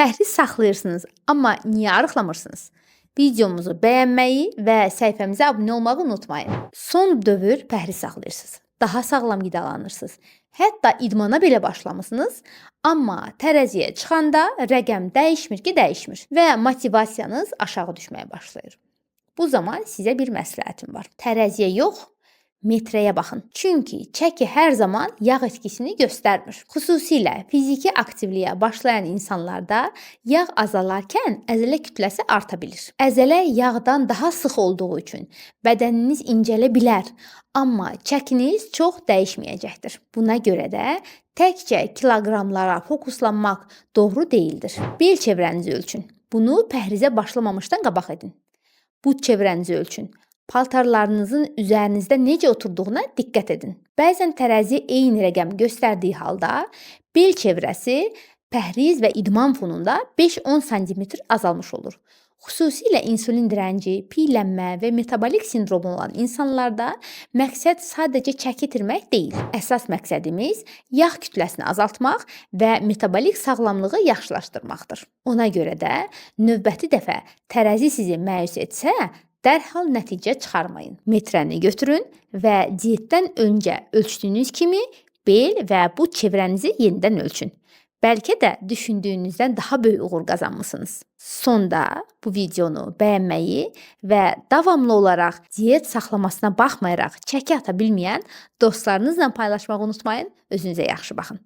Pəhriz saxlayırsınız, amma niyə arıqlamırsınız? Videomuzu bəyənməyi və səhifəmizə abunə olmağı unutmayın. Son dövr pəhriz saxlayırsınız. Daha sağlam qidalanırsınız. Hətta idmana belə başlamısınız, amma tərəziyə çıxanda rəqəm dəyişmir ki, dəyişmir və motivasiyanız aşağı düşməyə başlayır. Bu zaman sizə bir məsləhətim var. Tərəziyə yox, metrəyə baxın. Çünki çəki hər zaman yağ etkisini göstərmir. Xüsusilə fiziki aktivliyə başlayan insanlarda yağ azalarkən əzələ kütləsi arta bilir. Əzələ yağdan daha sıx olduğu üçün bədəniniz incələ bilər, amma çəkiniz çox dəyişməyəcəkdir. Buna görə də təkcə kiloqramlara fokuslanmaq doğru deyildir. Bel çevrənizi ölçün. Bunu pəhrizə başlamamışdan qabaq edin. Bud çevrənizi ölçün. Paltarlarınızın üzərinizdə necə oturduğuna diqqət edin. Bəzən tərəzi eyni rəqəm göstərdiyi halda bel çevrəsi pəhriz və idman fonunda 5-10 sm azalmış olur. Xüsusilə insulin dirənci, piylənmə və metabolik sindromu olan insanlarda məqsəd sadəcə çəki itirmək deyil. Əsas məqsədimiz yağ kütləsini azaltmaq və metabolik sağlamlığı yaxşılaşdırmaqdır. Ona görə də növbəti dəfə tərəzi sizi məyus etsə, dərhal nəticə çıxarmayın. Metrəni götürün və dietdən öncə ölçdüyünüz kimi bel və bud çevrənizi yenidən ölçün. Bəlkə də düşündüyünüzdən daha böyük uğur qazanmısınız. Sonda bu videonu bəyənməyi və davamlı olaraq diyet saxlamasına baxmayaraq çəki ata bilməyən dostlarınızla paylaşmağı unutmayın. Özünüzə yaxşı baxın.